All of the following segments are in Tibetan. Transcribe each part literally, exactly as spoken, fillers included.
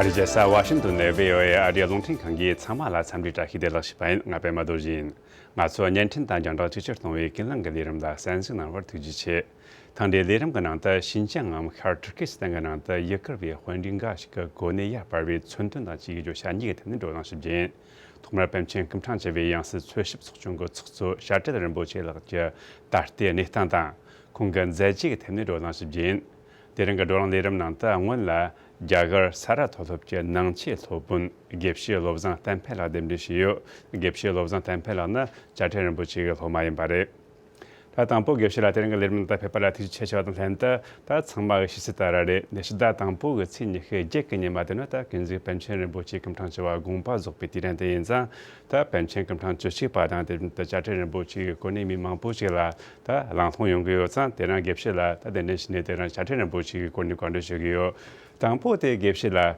ཨ་རི་རྒྱལ་ས་ཝ་ཤིང་ཏོན་ནས་བྷི་ཨོ་ཨེ་ཨ་རིའི་རླུང་འཕྲིན་ཁང་གིས་ཚང་མ་ལ་འཚམས་འདྲི་བཀྲ་ཤིས་བདེ་ལེགས་ཞུས་པ་ཡིན། ང་པད་མ་རྡོ་རྗེ་ཡིན། ང་ཚོ་བརྙན་འཕྲིན་དང་རྒྱང་བསྒྲགས་ཇེ་ཆེར་གཏོང་བའི་ཀུན་གླེང་གི་ལས་རིམ་ལ་གསན་གཟིགས་གནང་བར་ཐུགས་རྗེ་ཆེ། ཐེངས་འདིའི་ལས་རིམ་གྱི་ནང་དུ་ཤིན་ཅང་ངམ་ཤར་ཊར་ཀི་སི་ཐན་གྱི་ནང་དུ་ཡུལ་གར་བའི་དཔོན་རིགས་འགའ་ཞིག་གི་གོ་གནས་ཡར་སྤར་བའི་མཚོན་དོན་དང་བཅས་ཀྱི་བརྗོད་བྱ་གཉིས་ཀྱི་ཐད་ནས་བགྲོ་གླེང་ཞུ་རྒྱུ་ཡིན། ཐོག་མར་པཎ་ཆེན་སྐུ་ཕྲེང་བཅུ་པའི་ཡང་སྲིད་འཚོལ་ཞིབ་ཚོགས་ཆུང་གི་ཚོགས་གཙོ་བྱ་བྲལ་རིན་པོ་ཆེ་ལགས་ཀྱི་ད་ལྟའི་གནས་སྟངས་དང་། ཁོང་གི་མཛད་རྗེས་ཀྱི་ཐད་ནས་བགྲོ་གླེང་ཞུ་རྒྱུ་ཡིན། དེ་རིང་གི་བགྲོ་གླེང་ལས་རིམ་ནང་དུ་སྔོན་ལ་རྒྱ་གར་ས་རཱ་མཐོ་སློབ་ཀྱི་ནང་ཆོས་སློབ་དཔོན་དགེ་བཤེས་བློ་བཟང་བསྟན་འཕེལ་ལགས་གདན་འདྲེན་ཞུས་ཡོད། དགེ་བཤེས་བློ་བཟང་བསྟན་འཕེལ་ལགས་ནི་བྱ་བྲལ་རིན་པོ་ཆེ་གི་སློབ་མ་ཡིན་པ་རེད། ད་དང་པོ་དགེ་བཤེས་ལགས་དེ་རིང་གི་ལས་རིམ་ནང་དུ་ཕེབས་པ་ལ་ཐུགས་རྗེ་ཆེ་ཞུ་བ་དང་ལྷན་དུ། ད་ཚང་མ་གི་ཤེས་གསལ་ལྟར་རེད། འདི་ཕྱི་ཟླ་དང་པོ་གི་ཚེས་ཉི་ཤུ་བརྒྱད་ཀྱི་ཉིན་མ་དེ་ནི་ད་ཀུན་གཟིགས་པཎ་ཆེན་རིན་པོ་ཆེ་སྐུ་ཕྲེང་བཅུ་བ་དགོངས་པ་རྫོགས་པའི་དུས་དྲན་དེ་ཡིན་ཙང་། ད་པཎ་ཆེན་སྐུ་ཕྲེང་བཅུ་གཅིག་པ་དང་དེ་བཞིན་དུ་བྱ་བྲལ་རིན་པོ་ཆེ་གི་སྐོར་ནས་མི་མང་པོ་ཞིག་ལ་ད་གླེང་སློང་ཡོང་གི་ཡོད་ཙང་། དེ་རིང་དགེ་བཤེས་ལགས་ད་གདན་འདྲེན་ཞུས་ནས་དེ་རིང་བྱ་བྲལ་རིན་པོ་ཆེ་གི་སྐོར་ནས་བཀའ་འདྲི་ཞུ་གི་ཡོད། དང་པོ་དེ་དགེ་བཤེས་ལགས།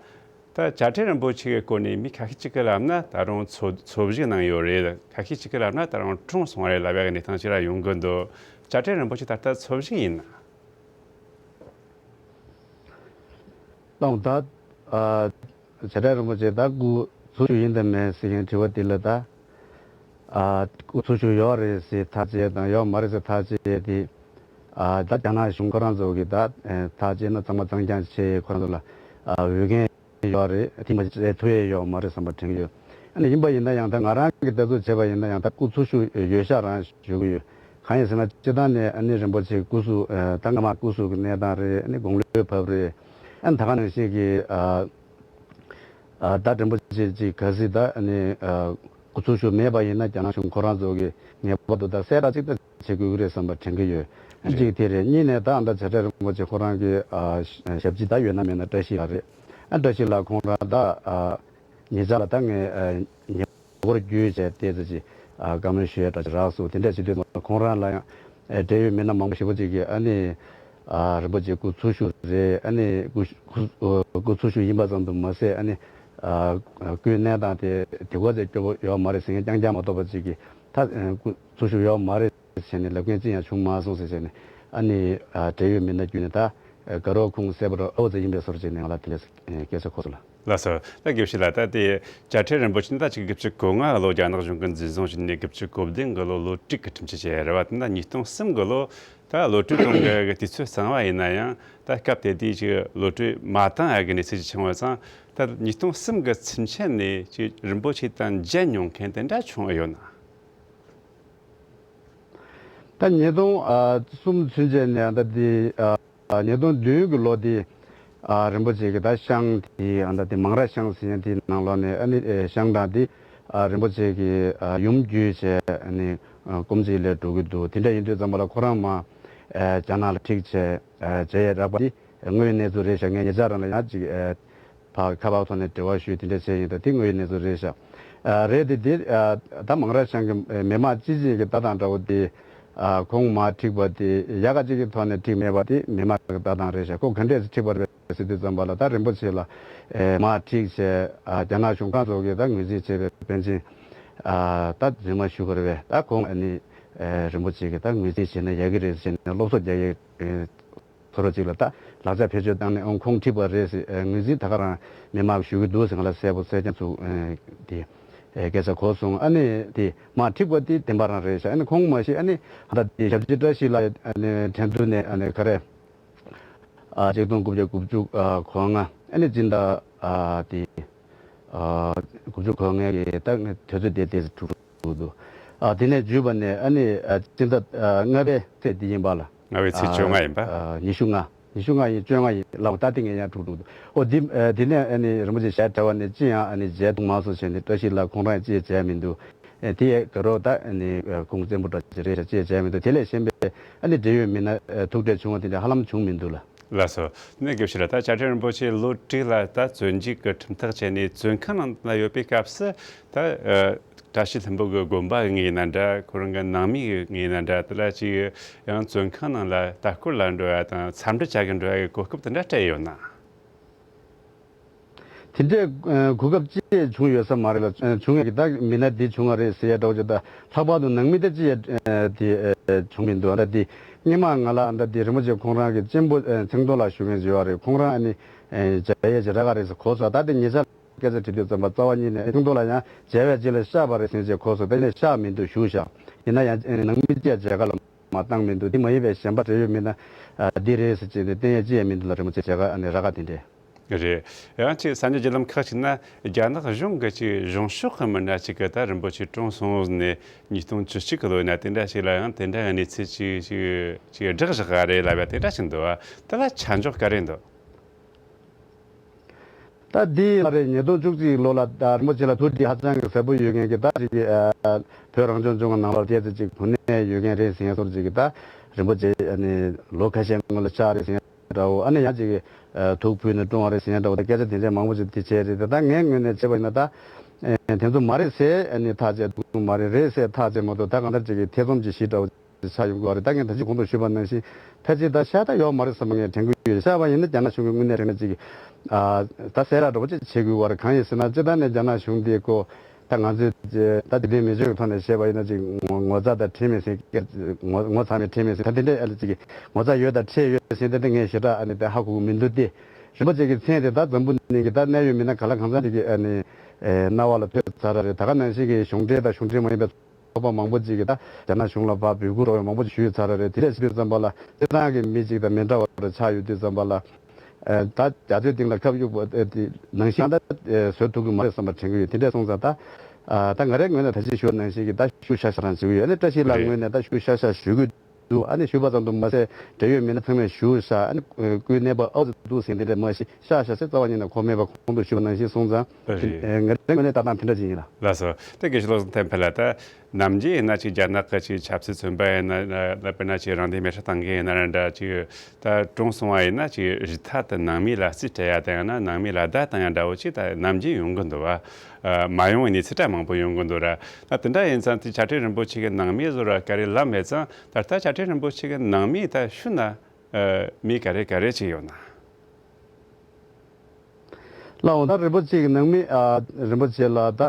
ད་བྱ་བྲལ་རིན་པོ་ཆེ་གི་སྐོར་ནས་མི་ཁ་ཤས་ཅིག་གིས་ལབ་ན་ད་རུང་འཚོ་འཚོ་བཞུགས་གནང་ཡོད་རེད། ཁ་ཤས་ཅིག་གིས་ལབ་ན་ད་རུང་གྲོངས་སོང་བ་རེད་ལབ་ཡག་གི་གནས་སྟངས་ཅིག་ལ་ཡོང་གི་འདུག། བྱ་བྲལ་རིན་པོ་ཆེ་ད་ལྟ་འཚོ་བཞུགས་ཡིན་ན། ལགས་ད། ཨ། བྱ་བྲལ་རིན་པོ་ཆེ་ད་སྐུ་འཚོ་བཞུགས་ཡིན་དང་མིན་ཟེར་མཁན་དྲི་བ་འདི་ལ་ད། ཨ། སྐུ་འཚོ་བཞུགས་ཡོད་རེད་ཟེར་ཐག་བཅད་དང་ཡོད་མ་རེད་ཟེར་ཐག་བཅད་དེ། ཨ། ད་རྒྱ་ནག་གཞུང་ཁོ་རང་ཚོ་གིས་ད་ཐག་བཅད་ན་ཚང་མ་གཙང་རྐྱང་བྱས། ཁོ་རང་ཚོ་ལ་ཨ་འོས་འགན་ཡོད་རེད། དེ་མ་བྱས་ཐུབ་ཡས་ཡོད་མ་རེད་བསམ་པ་དྲན་གྱི་ཡོད། ཨ་ནི་ཡིན་པ་ཡིན་ན་ཡང་ད་ང་རང་གི་ལྟ་ཚུལ་བྱས་པ་ཡིན་ན་ཡང་ད་སྐུ་འཚོ་བཞུགས་ཡོད་ཤག་རང་ཞུ་གི་ཡོད། གང་ཡིན་ཟེར་ན་སྤྱིར་བཏང་ནས་ཨ་ནི་རིན་པོ་ཆེ་སྐུ་གཟུགས་ད་སྔ་མ་སྐུ་གཟུགས་ཀྱི་གནས་སྟངས་རེད། ཨ་ནི་དགུང་ལོ་བབས་རེད། ཨ་ནི་ད་ག་ནང་བཞིན་གྱི་ཨ། ཨ། ད་རིན་པོ་ཆེ་གཅིག་གལ་སྲིད་ད་ཨ་ནི་ཨ་སྐུ་འཚོ་བཞུགས་མེད་པ་ཡིན་ན་རྒྱ་ནག་གཞུང་ཁོ་རང་ཚོ་གིས་ངེས་པར་དུ་ད་གསལ་བསྒྲགས་གཅིག་ད་བྱེད་དགོས་ཀྱི་རེད་བསམ་པ་དྲན་གྱི་ཡོད། ཨ། རེད། གཅིག་དེ་རེད། གཉིས་ནས་ད་ཨ་ད་བྱ་བྲལ་རིན་པོ་ཆེ་ཁོ་རང་གི་ཨ་ཞབས་ཕྱི་ད་ཡོད་ན་མེད་ན་བཀྲ་ཤིས་ལགས་རེད། ཨ་བཀྲ་ཤིས་ལགས་ཁོང་རང་ད་ཨ་ཉེ་ཆར་ལ་ད་ངས་ཨ་ཉེ་སྐོར་བརྒྱུད་བྱས་ཏོག་ཙམ་ཅིག་ཨ་བཀའ་མོལ་ཞུ་ཡ་འདྲ་ཅིག་རག་སོང་། དེ་འདྲ་བྱེད་དུས་ཁོང་རང་ལ་ཡང་ཨ་འབྲེལ་ཡོད་མི་སྣ་མང་པོ་ཞེ་པོ་ཅིག་གིས་ཨ་ནི་ཨ་རིན་པོ་ཆེ་སྐུ་འཚོ་བཞུགས་རེད། ཨ་ནི་སྐུ་སྐུ་སྐུ་འཚོ་བཞུགས་ཡིན་པ་ཙམ་དུ་མ་ཟད། ཨ་ནི་ཨ་སྐུའི་གནས་སྟངས་དེ་དེ་ག་ཚོད་སྐྱོ་པོ་ཡོད་མ་རེད་ཟེར་མཁན་རྐྱང་རྐྱང་མ་གཏོགས་པ་ཅིག་གིས་ད་སྐུ་འཚོ་བཞུགས་ཡོད་མ་རེད་ཟེར་ནས་ལབ་མཁན་ཅི་ཡང་བྱུང་མ་སོང་ཟེར་བྱས་ནས། ཨ་ནི་ཨ་འབྲེལ་ཡོད་མི་སྣ་བརྒྱུད་ནས་ད་དགའ་རོགས་ཁུངས་གསལ་པོ་རོ་ཨོ་ཙི་ཡིན་པའི་བཟོ་འདྲ་བྱས་ནས་ང་ལ་དེ་འདྲ་སྐད་ཆ་གོ་སོང་ལགས། ལགས་སོ། ད་དགེ་བཤེས་ལགས། ད་དེ་བྱ་བྲལ་རིན་པོ་ཆེ་ནི་ད་ཆིག་དགུ་བརྒྱད་ཅུ་གོ་ལྔ་ལོ་རྒྱ་ནག་གཞུང་གིས་འཛིན་བཟུང་བྱས་ནས་དགུ་བརྒྱད་ཅུ་གོ་བདུན་གི་ལོ་བློ་གྲོས་ཀྱི་ཁྲིམས་ཆད་བཅད་རེད་བ། དེ་ནས་ཉིས་སྟོང་གསུམ་གི་ལོ་ད་བློ་གྲོས་གཏོང་གི་དུས་ཚོད་གཙང་བ་ཡིན་ན་ཡང་ད་སྐབས་དེ་དུས་ཅིག་བློ་གྲོས་མ་བཏང་ཡག་གི་གནས་ཚུལ་ཅིག་བྱུང་བ་ཙང་། ད་ཉིས་སྟོང་གསུམ་གི་ཚུན་ཆད་ནས་ཅིག་རིན་པོ་ཆེ་དང་མཇལ་མྱོང་མཁན་དེ་འདྲ་བྱུང་ཡོད་ན། ད་ཉིས་སྟོང་གསུམ་ཚུན་ཆད་ནས་ད་དེ། ཉིས་སྟོང་བདུན་གྱི་ལོ་དེ། ཨ། རིན་པོ་ཆེ་གི་ད་ཤང་དེ་ཨ་ད་དེ་མང་ར་ཤང་ཟེར་མཁན་དེའི་ནང་ལོགས་ནས། ཨ་ནི་ཨེ་ཤང་དང་དེ། ཨ། རིན་པོ་ཆེ་གི་ཨ་ཡུམ་བརྒྱུད་བྱས། ཨ་ནི་ཨ་སྐུ་མཆེད་ལས་འགྲོ་གི་འདུག། དེ་འདྲ་ཡིན་དུས་ཙམ་པ་ལ་ཁོ་རང་མར་ཨེ་རྒྱ་ནག་ལ་འཁྲིད་བྱས། ཨ། བྱས་ཡས་རག་པ་དེ་དངོས་ཡོད་གནས་ཚུལ་རེད་ཤག། ངས་ཉེ་ཆར་རང་ལ་ཡང་ཅིག་ཨེ་ཕར་ཁ་པར་ཐོག་ནས་འབྲེལ་བ་ཞུས། དེ་འདྲ་བྱས་ཡིན། ད་དེ་དངོས་ཡོད་གནས་ཚུལ་རེད་ཤག། ཨ། རེད་དེ། དེ་ཨ་ད་མང་ར་ཤང་གི་མི་མང་སྤྱི་བྱེས་ཀྱི་ལྟ་སྟངས་འདྲ་བོ་དེ། ཨ། ཁོང་མར་འཁྲིད་པ་དེ་ཡག་ག་ཅིག་གི་ཐོག་ནས་འཁྲིད་མེད་པ་དེ་མི་མང་གི་ལྟ་སྟངས་རེད་ཤག། ཁོ་ག་འདྲས་སེ་འཁྲིད་པ་རེད་ཟེར་དུས་ཙམ་པ་ལ། ད་རིན་པོ་ཆེ་ལ་ཨེ་མར་འཁྲིད་བྱས། ཨ། རྒྱ་ནག་གཞུང་ཁང་ཚོ་གིས་ད་ངོས་འཛིན་བྱས་པའི་པཎ་ཆེན། ཨ། ད་རྫུན་མ་ཞུ་དགོས་རེད་པས། ད་ཁོང་ཨ་ནི་ཨེ་རིན་པོ་ཆེ་གིས་ད་ངོས་འཛིན་བྱས་ན་ཡག་གི་རེད་ཟེར་ནས་སློབ་གསོ་རྒྱག་ཡས་ཨེ་ཚོར་བ་ཅིག་ལ། ད་ལག་ཆ་བེད་སྤྱོད་བཏང་ནས་ཨང་ཁོང་འཁྲིད་པ་རེད་ཟེར་ཨེ་ངོས་འཛིན་ད་ག་རང་མི་མང་གིས་ཞུ་གི་འདུག་ཟེར་ང་ལ་གསལ་པོ་གསལ་རྐྱང་ཚུགས་ཨེ་དེ་ཨེ་སྐད་ཆ་གོ་སོང་། ཨ་ནི་དེ་མར་འཁྲིད་པ་དེ་བདེན་པ་རང་རེད་ཤག། ཨ་ནི་ཁོང་མ་གཞི་ཨ་ནི་ད་དེ་ཞབས་ཕྱི་བཀྲ་ཤིས་ལགས་ཨ་ནི་ཁྲེང་ཏུའུ་ནས་ཨ་ནི་ག་རེ། ཨ། ཆིག་སྟོང་དགུ་བརྒྱ་དགུ་བཅུ་གོ་ལྔ། ཨ་ནི་སྤྱི་ཟླ་ཨ་དེ་ཨ་དགུ་བཅུ་གོ་ལྔའི་ད་དུས་ཚོད་དེ་དེ་གྲུབ་འདུག། ཨ། དེ་ནས་བརྒྱུད་པ་ནས་ཨ་ནི་ཨ་སྤྱི་ཟླ་ཨ་ལྔ་པའི་ཚེས་འདི་ཡིན་པ་ལ། ལྔ་པའི་ཚེས་བཅོ་ལྔ་ཡིན་པ། ཨ། ཉི་ཤུ་ལྔ། ཉི་ཤུ་ལྔ་ཡིན། བཅོ་ལྔ་ཡིན་ལབ་པ། ད་དེ་ངས་ཡང་གྲུབ་འདུག། ཨོ་དེ་ཨ་དེ་ནས་ཨ་ནི་རིན་པོ་ཆེ་ཞལ་བྲལ་བ་ནས་ཅི་ཡང་ཨ་ནི་མཇལ་ཐུབ་མ་སོང་ཟེར་ནས། བཀྲ་ཤིས་ལགས་ཁོང་རང་ཅི་ཡང་མཇལ་མི་འདུག། ཨེ་དེ་ཡས་དགའ་རོགས་ད་ཨ་ནི་ཨ་ཁུངས་བཙན་པོ་འདྲ་ཅིག་རེད་ཤག། ཅི་ཡང་མཇལ་མི་འདུག། དེ་ལས་གཞན་པའི་ཨ་ནི་འབྲེལ་ཡོད་མི་སྣ་ཨ་ཐུག་འཕྲད་བྱུང་བ་དེ་འདྲ་ཧ་ལམ་བྱུང་མི་འདུག་ལགས། ལགས་སོ། ནས་དགེ་བཤེས་ལགས། ད་བྱ་བྲལ་རིན་པོ་ཆེ་ལོ་དྲུག་ལ་ད་བཙོན་འཇུག་གི་ཁྲིམས་ཐག་བཅད་ནས་བཙོན་ཁང་ནང་ལ་ཡོད་པའི་སྐབས་སུ། ད་ཨ་བཀྲ་ཤིས་ལྷུན་པོ་གི་དགོན་པ་ངོས་ཡིན་ན་འདྲ། ཁོ་རང་གི་ནང་མི་ངོས་ཡིན་ན་འདྲ། དེ་ལ་ཅིག་ཡང་བཙོན་ཁང་ནང་ལ་ལྟ་སྐོར་ལ་འགྲོ་ཡ་དང་འཚམས་འདྲི་བྱ་གི་འགྲོ་ཡ་གི་གོ་སྐབས་དེ་འདྲ་སྤྲད་ཡོད་ན། དེ་འདྲའི་ཨ་གོ་སྐབས་ཅི་ཡང་བྱུང་ཡོད་ས་མ་རེད་ལ། ཨ་བྱུང་ཡོད་ཀྱི་ད་མི་སྣ་འདི་བྱུང་བ་རེད་ཟེར་ཡ་འདྲ་བོ་ཅིག་ད་ལྷག་པར་དུ་ནང་མི་ད་ཅི་ཡང་ཨ་དེ་ཨ་བྱུང་མི་འདུག། ཨ་ད་དེ་སྔོན་མ་ང་ལ་ཨ་ད་དེ་རིན་པོ་ཆེ་ཁོང་རང་གི་གཅེན་པོ་ཨ་ཚེ་རྡོར་ལགས་ཞུ་མཁན་ཅིག་ཡོད་རེད། ཁོང་རང་ཨ་ནི་ མཇལ་ཡས་ཅིག་རག་ག་རེད་ཟེར་གོ་སོང་། ད་དེ་ཉེ་ཆར་སྐད་ཆ་དྲིས་དུས་ཙམ་པ་རྩ་བ་ཉིད་ནས་ཁྱུང་ཐུང་ལ་ཡང་མཇལ་བའི་རྗེས་ལ་གཤགས་པ་རེད་ཟེར་ཅེས་གོ་སོང་། དེ་ནས་གཤགས་མི་འདུག་བཞུགས་བཞག། ཡིན་ན་ཡང་ནང་མི་བཅས་མཇལ་ཁ་ལ་མ་བཏང་མི་འདུག། དེ་མ་ཡིན་པའི་གཞན་པ་འབྲེལ་ཡོད་མི་སྣ་འདི་རེད་ཟེར་ཅེས་ནས་བསྟན་ཡས་ཅི་ཡང་མི་འདུག་ལ། རིན་པོ་ཆེ་མཇལ་ཁ་ཨ་ནི་རག་ག་དེ་འདྲས། རེད། ཡང་ཅིག་གསར་འགྱུར་བརྒྱུད་ལམ་ཁག་ཅིག་ན་རྒྱ་ནག་གཞུང་གི་ཅིག་གཞུང་ཕྱོགས་ཀྱི་མི་སྣ་ཅིག་གིས་ད་རིན་པོ་ཆེ་གྲོངས་སོང་ནས་ཉིས་སྟོང་བཅུ་གཅིག་གི་ལོ་ན་དེ་འདྲ་ཞིག་ལ་ཡང་དེ་འདྲ་གནས་ཚུལ་ཅིག་ཅིག་ཅིག་བསྒྲགས་བཞག་ག་རེད་ལབ་ཡ་དེ་འདྲ་ཞིག་འདུག་བ། དེ་ལ་ཆ་འཇོག་ག་རེ་འདུག། ད་འདི་ལ་རེད། ཉིས་སྟོང་བཅུ་གཅིག་ལོ་ལ་ད་རིན་པོ་ཆེ་ལ་ཐུགས་འདི་ཧ་ཅང་གི་གསལ་པོ་ཡོད་མཁན་གྱི་ད་ཅིག་གི་ཨ་བོད་རང་སྐྱོང་ལྗོངས་ཀྱི་ནང་ལ་ཏོག་ཙམ་ཅིག་གོ་གནས་ཡོད་མཁན་རེད་ཟེར་མཁན་ཚོར་ཅིག་གི་ད་རིན་པོ་ཆེ་ཨ་ནི་ལོ་ཁ་ཤས་སྔོན་ལ་གཤགས་རེད་ཟེར་མཁན་འདྲ་བོ། ཨ་ནི་ཡང་ཅིག་གི་ཨ་ཐུགས་ཕུལ་ནས་བཀྲོངས་པ་རེད་ཟེར་མཁན་འདྲ་བོ། ད་སྐད་ཆ་དེ་འདྲ་མང་པོ་ཅིག་དེ་བྱས་རེད། ད་ད་ངའི་ངོས་ནས་བྱས་པ་ཡིན་ན་ད་ཨ་དེ་ཚོ་མ་རེད་ཟེར་ཨ་ནི་ཐག་བཅད་ཐུབ་མ་རེད། རེད་ཟེར་ཐག་བཅད་མ་ཐུབ། ད་གང་ལྟར་ཅིག་གི་ཐེ་ཚོམ་ཅིག་ཞིག་འདྲ་བོ་ཆགས་ཡོང་གི་ཡོད་རེད། ད་ངས་ད་ཅི་གོང་དུ་ཞུས་པ་ནང་བཞིན་ཕལ་ཆེར་ད་གཤགས་ད་ཡོད་མ་རེད་བསམ་པ་ངས་དྲན་གྱི་ཡོད། གཤགས་པ་ཡིན་ན་རྒྱ་ནག་གཞུང་གི་དངོས་གནས་དྲང་གནས་ཅིག་ཨ་ད་གསལ་བསྒྲགས་འདྲ་པོ་ཅིག་བྱེད་དགོས་ཀྱི་ཡོད་རེད། གང་ཡིན་ཟེར་ན་སྤྱིར་བཏང་ནས་རྒྱ་ནག་གཞུང་འདི་ཀོ་ད་ང་ཚོས་ད་དེ་དོན་མི་ཆོག་གི་ཐོག་ནས་བཤད་པ་ཡིན་ན་ཅིག་ངོ་ངོ་ཚ་དང་ཁྲེལ་མེད་ཟེར་ངོ་ངོ་ཚ་མེད་ཁྲེལ་མེད་ཟེར་ད་དེ་འདྲའི་ཨ་ལ་ཅིག་ངོ་ཚ་ཡོད་དང་ཁྲེལ་ཡོད་ཟེར་དེ་འདྲ་ངས་ཞེ་དྲག་ཨ་ནི་ད་ཧ་གོ་གི་མི་འདུག་སྟེ། རིན་པོ་ཆེ་གི་མཚན་དེ་ད་འཛམ་བུ་གླིང་གི་ད་གནད་ཡོད་མི་སྣ་ག་ལ་གང་འཚམ་ཅིག་གི་ཨ་ནི་ཨེ་རྣ་བ་ལ་ཐོས་ཚར་རེད། ད་ག་ནང་བཞིན་གྱི་གཞུང་འབྲེལ་དང་གཞུང་འབྲེལ་མ་ཡིན་པའི་ཚོགས་པ་མང་པོ་ཅིག་གིས་ད་རྒྱ་ནག་གཞུང་ལ་ཕར་འབོད་སྐུལ་འདྲ་བོ་མང་པོ་ཅིག་ཞུས་ཚར་རེད། དེ་འདྲ་བྱེད་དུས་ཙམ་པ་ལ་སྤྱིར་བཏང་གི་མི་གཅིག་དང་མི་འདྲ་བ་རུ་ཆགས་ཡོད་དུས་ཙམ་པ་ལ། ཨ་ད་རྒྱ་མཚོའི་སྟེང་ལ་ཁབ་གཡུག་པ་དེ་ནང་བཞིན་ད་ཨ་བཟོ་ཐུབ་ཀྱི་མ་རེད་བསམ་པ་དྲན་གྱི་ཡོད། དེ་འདྲ་སོང་ཙང་ད་ཨ་ད་ང་རའི་ངོས་ནས་ད་ཅི་ཞུ་བ་ནང་བཞིན་གྱི་ད་བཞུགས་ཤག་ཤག་རང་བྱེད་ཀྱི་ཡོད། ཨ་ནི་བཀྲ་ཤིས་ལགས་ངོས་ནས་ད་བཞུགས་ཤག་ཤག་ཞུ་གི་འདུག། ཨ་ནི་ཞུས་པ་ཙམ་དུ་མ་ཟད་འབྲེལ་ཡོད་མི་སྣ་ཚང་མས་ཞུ་ཤག། ཨ་ནི་སྐུའི་གནས་བབ་ཨའུ་ཙི་འདུག་ཟེར་དེ་འདྲ་མ་ཤི་ཤག་ཤག་ཟེར་རྩ་བ་ཉིད་ནས་གོ་མེད་པ་གོང་དུ་ཞུས་པ་ནང་བཞིན་སོང་ཙང་། རེད། ཨེ་ང་རའི་ངོས་ནས་ལྟ་སྟངས་དེ་འདྲ་ཅིག་ཡིན་ལ། ལགས་སོ། ད་དགེ་བཤེས་བློ་བཟང་བསྟན་འཕེལ་ལགས། ད་ནམ་རྒྱུན་ཡིན་ན་ཅིག་རྒྱ་ནག་གི་ཅིག་ཆབ་སྲིད་བཙོན་པ་ཡིན་ན་ན་དཔེར་ན་ཅིག་རང་སྡེ་མེ་ཤ་བཏང་མཁན་ཡིན་ན་ར་འདྲ་ཅིག་ད་གྲོངས་སོང་བ་ཡིན་ན་ཅིག་རུས་ཐག་དང་ནང་མི་ལ་རྩིས་སྤྲད་ཡ་དང་ཡང་ན་ནང་མི་ལ་བརྡ་བཏང་ཡ་འདྲ་བོ་ཅིག་ད་ནམ་རྒྱུན་ཡོང་གི་འདུག་བ། ཨ་མ་ཡོང་བའི་གནས་ཚུལ་འདྲ་མང་པོ་ཡོང་གི་འདུག་ར། ད་དེ་འདྲ་ཡིན་ཙང་དེ་བྱ་བྲལ་རིན་པོ་ཆེ་གི་ནང་མི་བཟོ་ར་ག་རེ་ལབ་མེད་ཙང་། ད་ལྟ་བྱ་བྲལ་རིན་པོ་ཆེ་གི་ནང་མི་ད་ཤུལ་ན་ཨ་མི་ག་རེ་ག་རེ་ཅིག་ཡོད་ན། ལགས་འོང་། ད་རིན་པོ་ཆེ་གི་ནང་མི་ཨ་རིན་པོ་ཆེ་ལ་ད་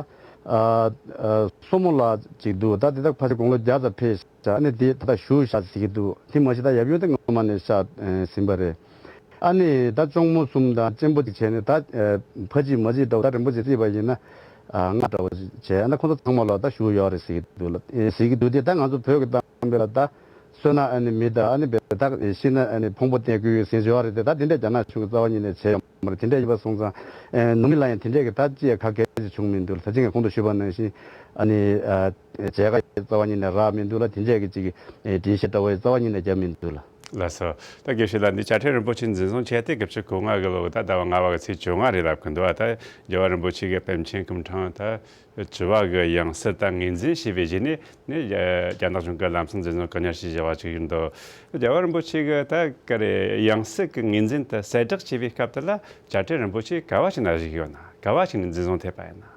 ཨ་ཨ་སྲུ་མོ་ལགས་ཅིག་འདུག། ད་དེ་དག་ཕལ་ཆེར་དགུང་ལོ་བརྒྱ་ཙམ་ཕེབས་ཤག། ཨ་ནི་དེ་ད་ལྟ་བཞུགས་ཤག་ཟེར་གྱི་འདུག། དེ་མ་གཞི་ད་ཡབ་ཡུམ་དེ་སྔོན་མ་ནས་གཤགས་ཟིན་པ་རེད། ཨ་ནི་ད་གཅུང་མོ་གསུམ་དང་གཅེན་པོ་གཅིག་བྱས་ནས་ད་ཨ་ཕ་གཅིག་མ་གཅིག་འདྲ་བོ། ད་རིན་པོ་ཆེ་བརྩིས་པ་ཡིན་ན་ཨ་ལྔ་འདྲ་བོ་བྱས། ཨ་ནི་ཁོང་ཚོ་ཚང་མ་ལ་ད་བཞུགས་ཡོད་རེད་ཟེར་གྱི་འདུག་ལ། ཨེ་ཟེར་གྱི་འདུག་སྟེ། ད་ང་ཚོ་བོད་ཀྱི་གཏམ་དཔེ་ལ་ད་གསོན་ན་ཨ་ནི་མི་དང་། ཨ་ནི་བེ་ད་ཤི་ན་ཨ་ནི་ཕུང་པོ་བསྟན་དགོས་ཡོད་ཟེར་བྱས་པ་རེད་དེ། ད་དེ་འདྲས་རྒྱ་ནག་གཞུང་གི་རྩ་བ་ཉིད་ནས་བྱས་ཡོད་མ་རེད། དེ་འདྲས་ཡིན་པ་སོང་ཙང་ཨེ་ནང་མི་ལ་ཡང་དེ་འདྲས་ཀྱི་ད་ཅི་ཡང་ཁ་གལ་ཆེ་བྱུང་མི་འདུག་ལ། ད་ཅི་ངས་གོང་དུ་ཞུས་པ་ནང་བཞིན་ཨ་ནི་ཨ་མཇལ་ཁ་རྩ་བ་ཉིད་ནས་རག་མི་འདུག་ལ། དེ་འདྲས་ཀྱི་ཅིག་ཨེ་འགྲེལ་བཤད་འདྲ་བོ་རྩ་བ་ཉིད་ནས་བརྒྱབ་མི་འདུག་ལ། ལགས་སོ། ད་དགེ་བཤེས་ལགས་འདི་བྱ་བྲལ་རིན་པོ་ཆེ་འཛིན་བཟུང་བྱས་ཏེ་དགུ་བཅུ་གོ་ལྔ་གི་ལོ་གི་ད་ཟླ་བ་ལྔ་པ་གི་ཚེས་བཅོ་ལྔ་རེད་ལབ་ཀྱི་འདུག་བ། ད་རྒྱལ་བ་རིན་པོ་ཆེ་གི་པཎ་ཆེན་སྐུ་ཕྲེང་ད་བཅུ་པ་གི་ཡང་སྲིད་ད་ངོས་འཛིན་བྱས་པའི་རྗེས་ནས་ནི་རྒྱ་ནག་གཞུང་གི་ལམ་སང་འཛིན་བཟུང་བཀག་ཉར་བྱས་བཞག་པ་ཅིག་ཡིན་འདུག། རྒྱལ་བ་རིན་པོ་ཆེ་གི་ད་ག་རེ་ཡང་སྲིད་ཀྱི་ངོས་འཛིན་དེ་གསལ་བསྒྲགས་བྱས་པའི་སྐབས་དེ་ལ་བྱ་བྲལ་རིན་པོ་ཆེ་ག་བ་ཞིག་ན་བཞུགས་ཡོད་ན། ག་བ་ཞིག་ནས་འཛིན་བཟུང་ཐེབས་པ་ཡིན་ན།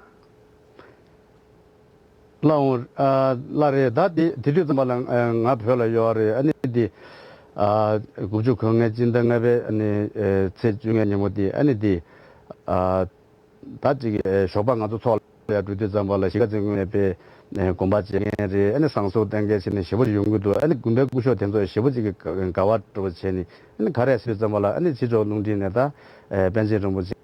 ལགས་འོང་། ཨ་ལགས་རེད། ད་དེ་དེ་དུས་ཙམ་པ་ལ་ཨ་ང་བོད་ལ་ཡོད་རེད། ཨ་ནི་དེ་ཨ་དགུ་བཅུ་གོ་ལྔའི་སྤྱི་ཟླ་ལྔ་པའི་ཨ་ནི་ཨ་ཚེས་བཅོ་ལྔའི་ཉིན་མོ་དེ་ཨ་ནི་དེ་ཨ་ད་ཅིག་ཨ་ཞོགས་པ་ང་ཚོ་ཚོགས་ལ་ཡར་འགྲོ་དུས་ཙམ་པ་ལ་གཞིས་ཀ་རྩེ་དངོས་གནས་དཔེ་ཨ་དགོན་པ་མཇལ་མཁན་རེད། ཨ་ནི་བསང་གསོལ་བསྟེན་མཁན་བྱས་ནས་ཞེ་པོ་ཅིག་ཡོང་གི་འདུག། ཨ་ནི་དགོན་པའི་སྐུ་ཞབས་དེ་ཚོ་ཞེ་པོ་ཅིག་གི་དགའ་བ་འདྲ་པོ་བྱས་ནས། ཨ་ནི་ག་རེ་ཟེར་དུས་ཙམ་པ་ལ་ཨ་ནི་ཕྱི་ཕྱོགས་རླུང་འཕྲིན་ནས་ད་ཨ་པཎ་ཆེན་རིན་པོ་ཆེ་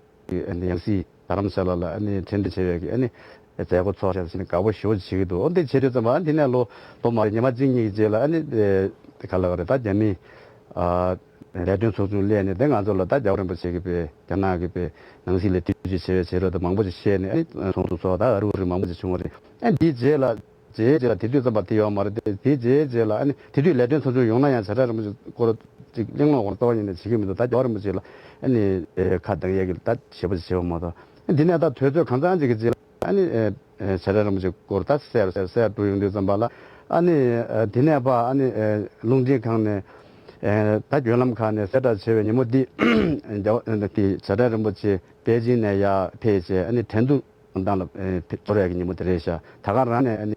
ཨ་ནི་ཡང་སྲིད་རྡ་རམ་ས་ལ་ལ་ཨ་ནི་འཕྲིན་སྤྲོད་བྱས་ཡོད་ཀྱི་ཨ་ནི་མཛད་སྒོ་ཚོགས་ཤག་ཟེར་ནས་དགའ་པོ་ཞེ་པོ་ཅིག་བྱེད་ཀྱི་འདུག། འོ་འདི་བྱེད་དུས་ཙམ་པ་ཨ་ནི་དེ་ནས་ལོ་ལོ་མ་རེད། ཉི་མ་གཅིག་གཉིས་ཀྱི་རྗེས་ལ་ཨ་ནི་ཨེ་དེ་ག་ལ་ག་རེ་ད་རྒྱ་མི་ཨ་ལས་དོན་ཚོགས་ཆུང་སླེབས་ནས་དེ་ང་ཚོ་ལ་ད་རྒྱལ་བ་རིན་པོ་ཆེ་གི་དཔེ་རྒྱ་ནག་གི་དཔེ་ནང་སྲིད་ལ་ཐེ་བྱུས་ཆེ་བའི་བྱེད་རོགས་དང་མང་པོ་ཅིག་བཤད་ནས། ཨ་ནི་ཚོགས་འདུ་ཚོགས། ད་ཨ་རུ་རི་མང་པོ་ཅིག་བྱུང་བ་རེད། ཨ་ནི་དེའི་རྗེས་ལ་རྗེས་རྗེས་ལ་དེ་དུས་ཙམ་པ་དེ་ཡོད་མ་རེད་དེ། དེའི་རྗེས་རྗེས་ལ་ཨ་ནི་དེ་དུས་ལས་དོན་ཚོགས་ཆུང་ཡོང་ན་ཡང་བྱ་བྲལ་རིན་པོ་ཆེ་སྐོར་ཅིག་གླེང་སློང་སྐོར་རྩ་བ་ཉིད་ནས་བྱེད་ཀྱི་མི་འདུག། ད་རྒྱལ་བ་རིན་པོ་ཆེ་ལ་ཨ་ནི་ཨེ་ཁ་གདངས་ཡས་ཀྱི་ད་ཞེ་པོ་ཅིག་བྱེད་པ་མ་གཏོགས། ཨ་ནི་དེ་ནས་ད་དུས་ཚོད་གང་ཙམ་ཅིག་གི་རྗེས་ལ་ཨ་ནི་ཨེ་ཨེ་བྱ་བྲལ་རིན་པོ་ཆེ་སྐོར་ད་གསལ་གསལ་གསལ་འགྲོ་ཡོང་དུས་ཙམ་པ་ལ་ཨ་ནི་ཨེ་དེ་ནས་ཕར་ཨ་ནི་ཨེ་རླུང་འཕྲིན་ཁང་ནས་ཨེ་ད་བརྒྱུད་ལམ་ཁག་ནས་གསལ་བསྒྲགས་བྱས་པའི་ཉིན་མོ་འདི་རྒྱལ་བ་དེ་བྱ་བྲལ་རིན་པོ་ཆེ་པེ་ཅིན་ནས་ཡར་ཕེབས་བྱས་ཨ་ནི་ཁྲེང་ཏུའུ་དང་ལ་ཨེ་ཕེབས་ཚོར་ཡག་གི་ཉིན་མོ་དེ་རེད་ཤག། ད་ག་རང་ནས་ཨ་ནི་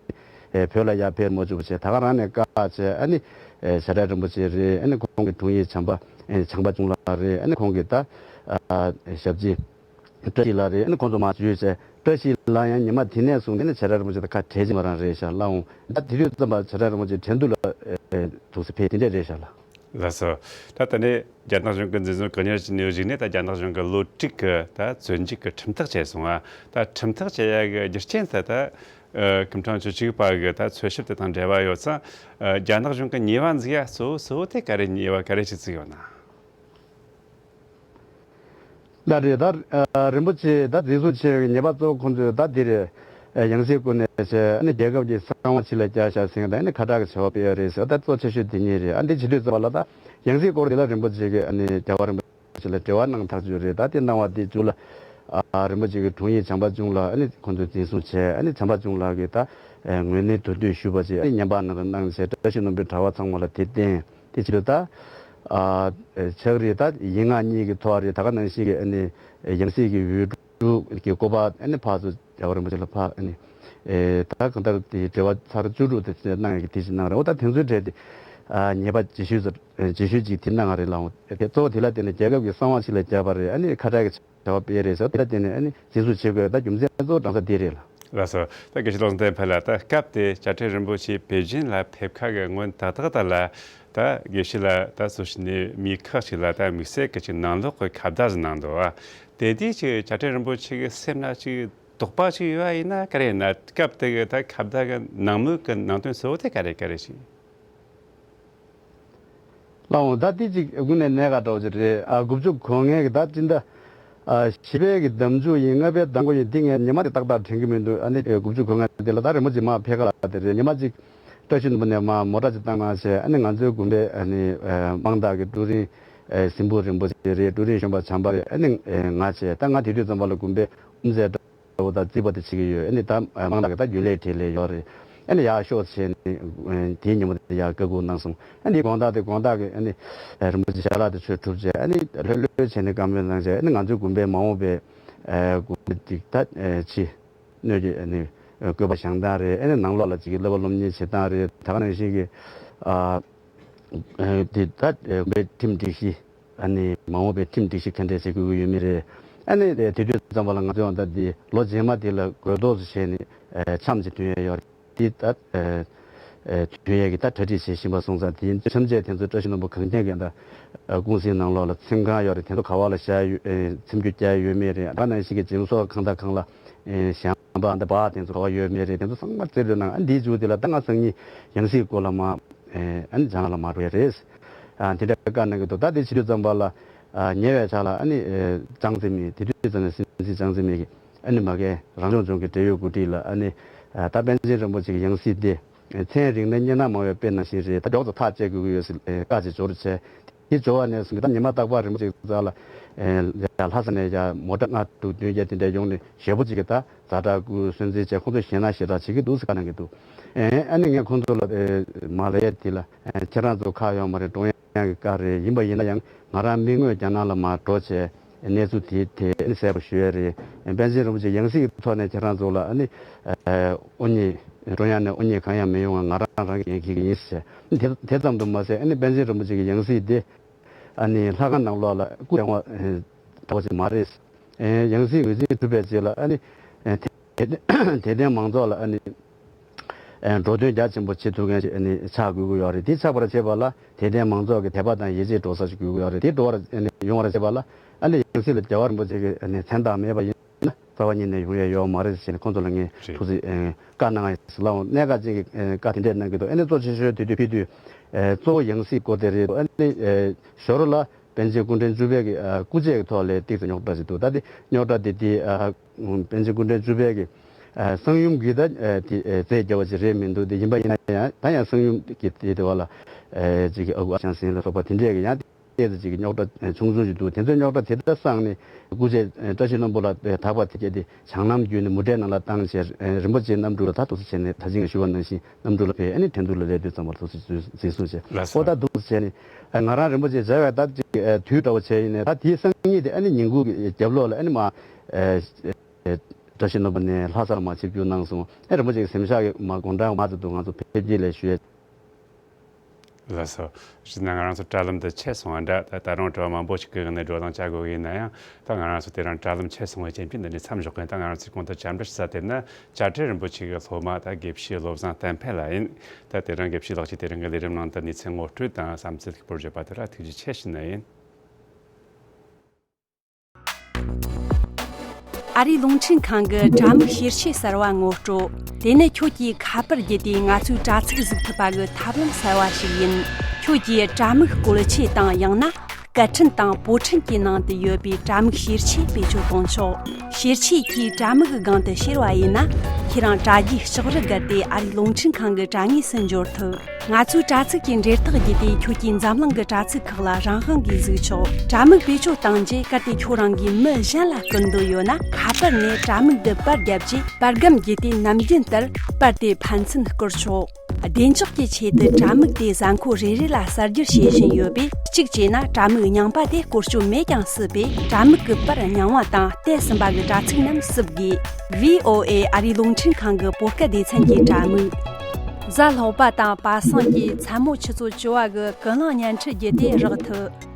ཨེ་བོད་ལ་ཡར་ཕེབས་མ་བཅུག་པ་བྱས། ད་ག་རང་ནས་བཀག་བྱས། ཨ་ནི་ཨེ་བྱ་བྲལ་རིན་པོ་ཆེ་རེད། ཨ་ནི་ཁོང་གི་དྲུང་ཡིག་བྱམས་པ་ཨེ་བྱམས་པ་ཆུང་ལགས་རེད། ཨ་ནི་ཁོང་གི་ད་ཨ་ཞབས་ཕྱི་བཀྲ་ཤིས་ལགས་རེད། ཨ་ནི་ཁོང་ཚོ་མར་བརྒྱུད་བྱས། བཀྲ་ཤིས་ལགས་ཡང་ཉི་མ་དེ་ནས་བཟུང་དེ་ནས་བྱ་བྲལ་རིན་པོ་ཆེ་དང་ཁ་བྲལ་གྱི་མ་རང་རེད་ཤག། ལགས་འོང་། ད་དེ་དུས་ཙམ་པ་བྱ་བྲལ་རིན་པོ་ཆེ་ཁྲེང་ཏུའུ་ལ་ཨེ་ཐུགས་སུ་ཕེབས་དེ་འདྲས་རེད་ཤག་ལགས། ལགས་སོ། ད་ད་ནས་རྒྱ་ནག་གཞུང་གི་འཛིན་བཟུང་བཀག་ཉར་བྱས་ནས་གཞུག་ནས་ད་རྒྱ་ནག་གཞུང་གི་ལོ་དྲུག་གི་ད་བཙོན་འཇུག་གི་ཁྲིམས་ཐག་བཅད་སོང་ང་། ད་ཁྲིམས་ཐག་བཅད་ཡ་གི་རྒྱུ་རྐྱེན་ད་ད་ཨ་ཀུན་ཁྲང་ཆོས་ཆིག་པ་གི་ད་འཚོལ་ཞིབ་དེ་དང་འབྲེལ་བ་ཡོད་ཙང་། ཨ་རྒྱ་ནག་གཞུང་གི་ཉེས་པ་འཛུགས་ཡ་གཙོ་བོ་གཙོ་བོ་དེ་ག་རེ། ཉེས་པ་ག་རེ་ཞིག་བཙུགས་ཡོད་ན། ད་རེད། ད་ཨ་རིན་པོ་ཆེ་ད་འཛིན་བཟུང་བྱས་པའི་ཉེས་པ་གཙོ་བོ་ཁོང་ཚོས་ད་འདི་རེད། ཨ་ཡང་སྲིད་སྐོར་ནས་བྱས། ཨ་ནི་རྒྱལ་ཁབ་ཀྱི་གསང་བ་ཕྱི་ལ་བསྐྱལ་བཞག་ཟེར་མཁན་དང་། ཨ་ནི་ཁ་གྲག་གི་བྱ་བ་སྤེལ་ཡ་རེད་ཟེར། ད་གཙོ་ཆེ་ཤོས་དེ་གཉིས་རེད། ཨ་འདི་བྱེད་དུས་ཙམ་པ་ལ་ད་ཡང་སྲིད་སྐོར་དེ་ལ་རིན་པོ་ཆེ་གིས་ཨ་ནི་རྒྱལ་བ་རིན་པོ་ཆེ་ལ་འབྲེལ་བ་གནང་ཐག་ཆོད་རེད། ད་དེ་གནང་བ་དེ་མཇུག་ལ་ཨ་རིན་པོ་ཆེ་གི་དྲུང་ཡིག་བྱམས་པ་ཆུང་ལགས་ཨ་ནི་ཁོང་ཚོས་འཛིན་བཟུང་བྱས། ཨ་ནི་བྱམས་པ་ཆུང་ལགས་ཀྱིས་ད་ཨ་ངོས་ལེན་དོན་འཐུས་ཞུས་པ་བྱས། ཨ་ནི་བརྙན་པར་ནང་ལ་གནང་བྱས། བཀྲ་ཤིས་ནོར་བུའི་གྲྭ་པ་ཚང་མ་ལ་དེ་བསྟན། དེ་བྱེད་དུས་ད་ཨ་ཕྱག་རིས་ད་ཡིག་ངག་གཉིས་ཀྱི་ཐོག་རེད། ད་ག་ནང་བཞིན་གྱི་ཨ་ནི་ཡང་སྲིད་ཀྱི་འོས་སྒྲུབ་ཀྱི་སྐོར་པ་ཨ་ནི་ཕར་ཚུར་རྒྱལ་བ་རིན་པོ་ཆེ་ལ་ཕར་ཨ་ནི་ཨེ་ད་གང་ལྟར་དེ་འབྲེལ་བ་ཚར་བཅུ་དྲུག་དེ་གནང་ཡག་གི་དེ་ཞིག་གནང་རེད། འོ་ད་དེ་ཚོའི་གྲས་དེ་ཨ་ཉེས་པ་ཇི་ཤོས་སུ་ཇི་ཤོས་ཅིག་དེ་གནང་བ་རེད་ལགས། འོ་དེ་གཙོ་བོ་དེ་ལ་བརྟེན་ནས་རྒྱལ་ཁབ་ཀྱི་གསང་བ་ཕྱི་ལ་བསྐྱལ་བ་རེད། ཨ་ནི་ཁ་གྲག་གི་བྱ་བ་སྤེལ་རེད་ཟེར། དེ་ལ་བརྟེན་ནས་ཨ་ནི་འཛིན་བཟུང་བྱེད་དགོས། ད་རྒྱུ་མཚན་གཙོ་བོ་གྲངས་ས་དེ་རེད་ལགས། ལགས་སོ། ད་དགེ་བཤེས་བློ་བཟང་བསྟན་འཕེལ་ལགས། ད་སྐབས་དེ་བཅའ་ཁྲིམས་རིན་པོ་ཆེ་པེ་ཅིན་ལ་ཕེབས་ཁ་གི་སྔོན་ཏག་ཏག་ད་ལ་ད་དགེ་བཤེས་ལགས་ད་གཙོ་བྱས་ནས་མི་ཁག་ཅིག་ལ་ད་དམིགས་བསལ་གྱི་ཅིག་ནང་ལོགས་ཀྱི་ཁ་བརྡ་ཟིག་གནང་འདུག་ཨ། དེ་དུས་ཅིག་བཅའ་ཁྲིམས་རིན་པོ་ཆེ་གི་སེམས་ན་ཅིག་དོགས་པ་ཅིག་ཡོད་པ་ཡིན་ན་ག་རེ་ཡིན་ན། སྐབས་དེ་གི་ད་ཁ་བརྡ་གི་ནང་མོལ་གྱི་ནང་དོན་གཙོ་བོ་དེ་ག་རེ་ག་རེ་ཞིག་ལགས་འོང་། ད་འདི་གཅིག་དངོས་གནས་གནད་འགག་འདྲ་བོ་ཅིག་རེད། ཨ་དགུ་བཅུ་གོ་ལྔའི་གི་ད་སྤྱི་ཟླ་ཨ་བཞི་པའི་གི་ཟླ་མཇུག་ཡིན། ལྔ་པའི་ཟླ་མགོ་ཡིན། འདི་ངས་ཉི་མ་དེ་ཏག་ཏག་དྲན་གྱི་མི་འདུག་ཨ་ནི་དགུ་བཅུ་གོ་ལྔ་དེ་ལ་ད་རིན་པོ་ཆེ་མར་ཕེབས་ཁ་ལ་དེ་རེད། ཉི་མ་གཅིག་བཀྲ་ཤིས་ནོར་བུ་ནས་མར་མོ་ཊ་ཅིག་བཏང་གནང་བྱས། ཨ་ནི་ང་ཚོའི་དགོན་པའི་ཨ་ནི་ཨ་དམངས་བདག་གི་ཀྲུའུ་རིན་ཨ་སྲིན་པོ་རིན་པོ་ཆེ་རེད། ཀྲུའུ་རིན་གཞོན་པ་བྱམས་པ་རེད། ཨ་ནི་ཨ་ང་བྱས། ད་ང་དེ་དུས་ཙམ་པ་ལ་དགོན་པའི་དབུ་མཛད་འདྲ་བོ་དང་རྩིས་པ་དེ་བྱེད་ཀྱི་ཡོད། ཨ་ནི་ད་དམངས་བདག་གི་ད་རྒྱུན་ལས་གྲས་ལས་ཡོད་རེད། ཨ་ནི་ཡར་ཤོག་བྱས་ནས་དེའི་ཉིན་མོ་དེ་ཡར་བཀའ་བསྒོ་གནང་སོང་། ཨ་ནི་དགོང་དག་དེ་དགོང་དག་གི་ཨ་ནི་རིན་པོ་ཆེ་ཞལ་ལག་དེ་མཆོད་གྲུབ་བྱས། ཨ་ནི་ལྷོད་ལྷོད་བྱས་ནས་བཀའ་མོལ་གནང་བྱས། ཨ་ནི་ང་ཚོའི་དགོན་པའི་མ་འོངས་པའི་དགོན་པ་དེ་ད་ཕྱི་སྣོད་ཀྱི་ཨ་ནི་བཀོད་པ་བཞེངས་སྟངས་རེད། ཨ་ནི་ནང་ལོགས་ལ་ཅིག་གི་བསླབ་པ་སློབ་གཉེར་བྱེད་སྟངས་རེད། ད་ག་ནང་བཞིན་གྱི་ཨ་དེ་ད་དགོན་པའི་ཁྲིམས་སྒྲིག་གཞི། ཨ་ནི་མ་འོངས་པའི་ཁྲིམས་སྒྲིག་གཞི་ག་འདྲས་བྱེད་དགོས་ཀྱི་ཡོད་མེད་རེད། ཨ་ནི་དེ་དུས་ཙམ་པ་ལ་ང་ཚོས་ད་འདི་ལོ་རྗེས་མ་དེ་ལ་དགོས་ཐོག་ཏུ་བྱས་ནས་འཆམ་ཅིག་མཐུན་ཡས་ཡོད་རེད། དེ་ད་མཐུན་ཡས་ཀྱི་ད་གྲ་སྒྲིག་བྱེད་བཞིན་པ་སོང་ཙང་། དེ་འཆམ་ཆས་དེ་ཚོ་བཀྲ་ཤིས་ནོར་བུ་གངས་ཅན་གྱི་ད་ཀུང་སིའི་ནང་ལོགས་ལ་ཚིམ་ཁང་ཡོད་རེད། དེ་ཚོ་ག་བ་ལ་བཞག་ཡོད། འཚེམ་རྒྱུ་བརྒྱབ་ཡོད་མེད་རེད། ད་ནང་བཞིན་གྱི་འཛིན་གྲྭ་གང་དང་གང་ལ་ཞེན་པ་འདི་པ་དེ་ཚོ་ག་བ་ཡོད་མེད་རེད། དེ་ཚོ་ཚང་མ་རྩིས་སྤྲོད་གནང་། ཨ་འདིའི་མཇུག་དེ་ལ་ད་ང་སང་ཉིན་ཡང་སྲིད་སྐོར་ལ་མར་ཨ་ནི་ལྗང་ལ་མར་འགྲོ་ཡ་རེད། ཨ་དེ་འདྲ་བཀའ་གནང་གི་འདུག་ད་དེ་བྱེད་དུས་ཙམ་པ་ལ་ཨ་ཉེ་བའི་ཆར་ལ་ཨ་ནི་ཨ་ཅང་ཙེ་མིན། དེ་དུས་ཙམ་ནས་སྲིད་འཛིན་ཅང་ཙེ་མིན་གྱིས་ཨ་ནི་མ་གི་རང་སྐྱོང་ལྗོངས་ཀྱི་འབྲེལ་ཡོད་འགོ་ཁྲིད་ལ་ཨ་ནི་ཨ་ད་པཎ་ཆེན་རིན་པོ་ཆེ་གི་ཡང་སྲིད་དེ་ཨ་ཚན་རིག་གནས་སྙན་ངག་སྨྲ་བའི་དཔེ་ནང་བཞིན་རེད། ད་མགྱོགས་ཙམ་ཐག་བཅད་དགོས་ཀྱི་ཡོད་ཟེར་ཨ་བཀའ་ཅིག་འབྱོར་བྱས། དེ་འབྱོར་བ་ནས་བཟུང་གི་ད་ཉི་མ་རྟག་པར་རིན་པོ་ཆེ་རྩ་ལ་ཨེ་ཡ་ལྷ་ས་ནས་ཡ་མོ་ཊ་ལྔ་དྲུག་བདུན་བརྒྱད་དེ་འདྲ་ཡོང་ནས་ཞེ་པོ་ཅིག་གི་ད་ཛ་དྲག་སྐུ་གསོལ་འཛིན་བྱས། ཁོང་ཚོ་ཞེད་སྣང་ཞེ་དྲག་བྱེད་ཀྱི་འདུག་ཟེར་བཀའ་གནང་གི་འདུག་ཨེ་ཨ་ནི་ངས་ཁོང་ཚོ་ལ་ཨེ་མ་ལབ་ཡས་དེ་ལ་ཨེ་ཁྱེད་རང་ཚོ་ཁག་ཡོད་མ་རེད། ཀྲུང་དབྱང་གི་བཀའ་རེད། ཡིན་པ་ཡིན་ན་ཡང་ང་རང་མིག་སྔོན་རྒྱ་ནག་ལ་མར་འགྲོ་བྱས་གནས་ཚུལ་དེ་དེ་ཨ་ནི་གསལ་པོ་ཞུ་ཡས་རེད། ཨེ་པཎ་ཆེན་རིན་པོ་ཆེ་ཡང་སྲིད་ཀྱི་ཐོག་ནས་ཁྱེད་རང་ཚོ་ལ་ཨ་ནི་ཨེ་དབུ་བརྙེས། ཀྲུང་དབྱང་ནས་དབུ་བརྙེས་གང་ཡང་མི་ཡོང་བ་ང་རང་རང་གིས་འགན་འཁྱེར་གྱི་ཡིན་ཟེར། དེ་དེ་ཙམ་དུ་མ་ཟད་ཨ་ནི་པཎ་ཆེན་རིན་པོ་ཆེ་གི་ཡང་སྲིད་དེ་ཨ་ནི་ལྷ་ཁང་ནང་ལོགས་ལ་སྐུ་བྱང་བ་འདྲ་བོ་ཅིག་མ་རེད། ཨེ་ཡང་སྲིད་ངོས་འཛིན་གྲུབ་པའི་རྗེས་ལ་ཨ་ནི་ཨེ་དད་དད་ལྡན་མང་ཚོགས་ལ་ཨ་ནི་ཨེ་འགྲོ་དོན་རྒྱ་ཆེན་པོ་བྱེད་ཐུབ་མཁན་ཞིག་ཨ་ནི་ཆགས་དགོས་ཀྱི་ཡོད་རེད། དེ་ཆགས་པར་བྱེད་པ་ལ་དད་ལྡན་མང་ཚོགས་ཀྱི་དད་པ་དང་ཡིད་ཆེས་འགྲོ་ས་ཞིག་དགོས་ཀྱི་ཡོད་རེད། དེ་འགྲོ་བར་ཨ་ནི་ཡོང་བར་བྱེད་པ་ལ་ཨ་ནི་ཡང་སྲིད་ལ་རྒྱལ་བ་རིན་པོ་ཆེ་གི་ཨ་ནི་མཚན་རྟགས་མེད་པ་ཡིན། རྩ་བ་ཉིད་ནས་ཡོང་ཡ་ཡོད་མ་རེད་ཟེར་ནས་ཁོང་ཚོ་ལ་ངས་རེད། ཐུགས་རྗེ་ཨེ་བཀའ་གནང་ཡ་ཟེར་ལ་འོང་། གནད་འགག་ཅན་གྱི་ཨེ་བཀའ་དེ་འདྲས་གནང་གི་འདུག་ཨ་ནི་གཙོ་ཆེ་ཤོས་དེ་དུས་ཕེབས་དུས་ཨེ་གཙོ་བོ་ཡང་སྲིད་སྐོར་དེ་རེད་འདུག་ཨ་ནི་ཨེ་ཞོར་ལ་པཎ་ཆེན་སྐུ་ཕྲེང་བཅུ་པའི་གི་ཨ་སྐུ་ཆས་ཀྱི་ཐོག་ལ་ཏིག་ཙམ་རྙོག་དྲ་ཞིག་འདུག་ད་དེ་རྙོག་དྲ་དེ་དེ་ཨ་པཎ་ཆེན་སྐུ་ཕྲེང་བཅུ་པའི་གི་ཨ་གསང་ཡུམ་གྱི་ད་ཨེ་དེ་ཨེ་རྫས་བརྒྱབ་པ་ཞིག་རེད་མི་འདུག་དེ་ཡིན་པ་ཡིན་ན་ཡང་ད་ཡང་གསང་ཡུམ་གྱི་དེ་དེ་བ་ལ་ཨེ་ཅིག་གི་ཨ་ཁུ་ཨ་ཞང་ཟེར་ལ་སོགས་པ་དེ་འདྲས་གི་ཡང་། ཏོག་ཙམ་ཅིག་རྙོག་དྲ་ཆུང་ཆུང་ཞིག་འདུག་དེ་ཚོའི་རྙོག་དྲ་དེ་དག་སངས་ནས་སྐུ་ཆས་བཀྲ་ཤིས་ལྷུན་པོ་ལ་དག་པ་དེ་གྱད་དེ་བྱང་ལམ་བརྒྱུད་ནས་མུ་ཏྲའི་ནང་ལ་བཏང་བྱས། རིན་པོ་ཆེ་གནམ་གྲུ་ལ་ད་ཐུགས་རྗེ་ཆེ་ནས་ད་ཅིང་ཞུ་བ་ནང་བཞིན་གནམ་གྲུ་ལ་ཕེབས། ཨ་ནི་ཁྲིན་ཏུ་ལ་སླེབས་དུས་ཙམ་པར་ཐུགས་རྗེ་གཟིགས་གཟིགས་གསུངས་བྱས། ལགས་སོ། ཨོ་ད་འདུག་བྱས་ནས་ང་རང་རིན་པོ་ཆེ་མཇལ་བའི་ད་ཅིག་དུས་འདྲ་བོ་བྱས་ཡིན་ནས། ད་དེའི་སང་ཉིན་དེ་ཨ་ནི་ཉིན་གུང་གི་རྒྱབ་ལོགས་ལ་ཨ་ནི་མ་བཀྲ་ཤིས་ལྷུན་པོ་ནས་ལྷ་སར་མ་ཆིབས་བསྒྱུར་གནང་སོང་། ཨ་རིན་པོ་ཆེ་གི་གཟིམ་ཤག་གི་མ་དགུང་གྲངས་མ་ཙམ་དུ་ང་ཚོ་ཕེབས་སྐྱེལ་ལས་ཞུས། ལགས་སོ། གཞན་ན་ང་རང་ཚོ་དྲ་ལམ་འདི་ཆད་སོང་བ་འདྲ། ད་ད་རུང་དྲི་བ་མང་པོ་ཞིག་གི་ངང་ནས་བགྲོ་གླེང་བྱ་དགོས་ཀྱི་ཡིན་ན་ཡང་། ད་ང་རང་ཚོ་དེ་རིང་དྲ་ལམ་ཆད་སོང་བའི་རྐྱེན་གྱིས་འདི་ནས་མཚམས་འཇོག་གི་ཡིན། ད་ང་རང་ཚོས་གོང་དུ་བཅར་འདྲི་ཞུ་ས་དེ་ནི་བཅའ་ཁྲིམས་རིན་པོ་ཆེ་གི་སློབ་མ་ད་དགེ་བཤེས་བློ་བཟང་བསྟན་འཕེལ་ལགས་ཡིན། ད་དེ་རིང་དགེ་བཤེས་ལགས་ཀྱིས་དེ་རིང་གི་ལས་རིམ་ནང་དུ་གནས་ཚུལ་ངོ་སྤྲོད་དང་བསམ་ཚུལ་ལེགས་པོར་བརྗོད་པ་དེ་ལ་ཐུགས་རྗེ་ཆེ་ཞུ་ནི་ཡིན། ཨ་རིའི་རླུང་འཕྲིན་ཁང་གི་དྲ་མིག་ཤེར་ཆས་གསར་བ་ངོ་སྤྲོད། དེ་ནི་ཁྱོད་ཀྱིས་ཁ་པར་བརྒྱུད་དེ་ང་ཚོའི་དྲ་ཚིགས་གཟིགས་ཐུབ་པ་གི་ཐབས་ལམ་གསར་བ་ཞིག་ཡིན། ཁྱོད་ཀྱིས་དྲ་མིག་བཀོལ་ཆས་དང་ཡང་ན་སྐད་འཕྲིན་དང་པོ་འཕྲིན་གྱི་ནང་དུ་ཡོད་པའི་དྲ་མིག་ཤེར་ཆས་བེད་སྤྱོད་གཏོང་ཆོག་ཤེར་ཆས་ཀྱིས་དྲ་མིག་གི་སྒང་དུ་ཤེར་བ་ཡིན་ན། ཁྱེད་རང་དྲ་རྒྱའི་ལྕགས་རི་བརྒལ་ཏེ་ཨ་རིའི་རླུང་འཕྲིན་ཁང་གི་དྲ་ངོས་སུ་འབྱོར་ཐུབ། ང་ཚོའི་དྲ་ཚིགས་ཀྱི་འབྲེལ་ཐག་བརྒྱུད་དེ་ཁྱོད་ཀྱིས་འཛམ་གླིང་གི་དྲ་ཚིགས་ཁག་ལ་རང་དབང་གིས་གཟིགས་ཆོག་དྲ་མིག་བེད་སྤྱོད་བཏང་རྗེས་གལ་ཏེ་ཁྱོད་རང་གིས་མི་གཞན་ལ་བསྐུར་འདོད་ཡོད་ན། ཁ་པར་ནས་དྲ་མིག་འདི་པར་བརྒྱབ་རྗེས་པར་སྒམ་བརྒྱུད་དེ་ནམ་རྒྱུན་ལྟར་པར་དེ་ཕན་ཚུན་བསྐུར་ཆོག་བདེ་འཇགས་ཀྱི་ཆེད་དུ་དྲ་མིག་དེ་གཟའ་འཁོར་རེ་རེ་ལ་གསར་བསྒྱུར་བྱེད་བཞིན་ཡོད་པས། གཅིག་བྱས་ན་དྲ་མིག་རྙིང་པ་དེ་བཀོལ་སྤྱོད་མེད་ཀྱང་སྲིད་པས། དྲ་མིག་གི་པར་རྙིང་བ་དང་བལྟས་ཟིན་པ་གི་དྲ་ཚིགས་རྣམས་བསུབ་དགོས། ཝི་ཨོ་ཨེ་ཨ་རིའི་རླུང་འཕྲིན་ཁང་གི་བོད་སྐད་སྡེ་ཚན་གྱི་དྲ་མིག་གཟའ་ལྷག་པ་དང་པ་སངས་ཀྱི་མཚན་མོ་ཆུ་ཚོད་བཅུ་བ་གི་ཀུན་གླེང་བརྙན་འཕྲིན་བརྒྱུད་དེ་རག་ཐུབ།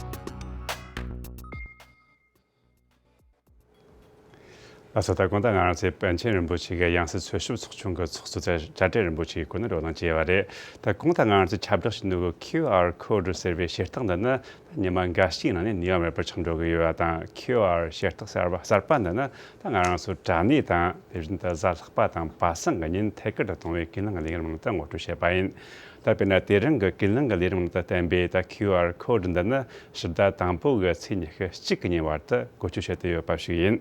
ལགས་སོ། ད་གོང་དུ་ང་རང་ཚོས་པཎ་ཆེན་རིན་པོ་ཆེ་གི་ཡང་སྲིད་འཚོལ་ཞིབ་ཚོགས་ཆུང་གི་ཚོགས་གཙོ་བཅའ་བཅའ་སྒྲིག་རིན་པོ་ཆེའི་སྐོར་ནས་བགྲོ་གླེང་བྱས་པ་རེད། ད་གོང་དུ་ང་རང་ཚོས་ཁྱབ་བསྒྲགས་བྱས་ནོ་གི་ཁིའུ་ཨར་ཀོ་ཌི་ཟེར་བའི་ཤེལ་རྟགས་འདི་ནི་ཉི་མ་འགའ་ཞིག་ནང་ནས་ནུས་པ་མེད་པར་ཆགས་འགྲོ་གི་ཡོད་པ་དང་། ཁིའུ་ཨར་ཤེལ་རྟགས་གསར་པ་གསར་པ་འདི་ནི་ད་ང་རང་ཚོ་དྲ་གནས་དང་། དེ་བཞིན་དུ་གཟའ་ལྷག་པ་དང་པ་སངས་ཀྱི་ཉིན་ཐད་ཀར་དུ་གཏོང་བའི་ཀུན་གླེང་གི་ལས་རིམ་ནང་དུ་ངོ་སྤྲོད་བྱས་པ་ཡིན། ད་དཔེར་ན་དེ་རིང་གི་ཀུན་གླེང་གི་ལས་རིམ་ནང་དུ་བསྟན་པའི་ད་ཁིའུ་ཨར་ཀོ་ཌི་འདི་ནི་ཕྱི་ཟླ་དང་པོ་གི་ཚེས་ཉི་ཤུ་གཅིག་གི་ཉིན་བར་དུ་བཀོལ་སྤྱོད་བྱེད་དུ་ཡོད་པ་ཞིག་ཡིན།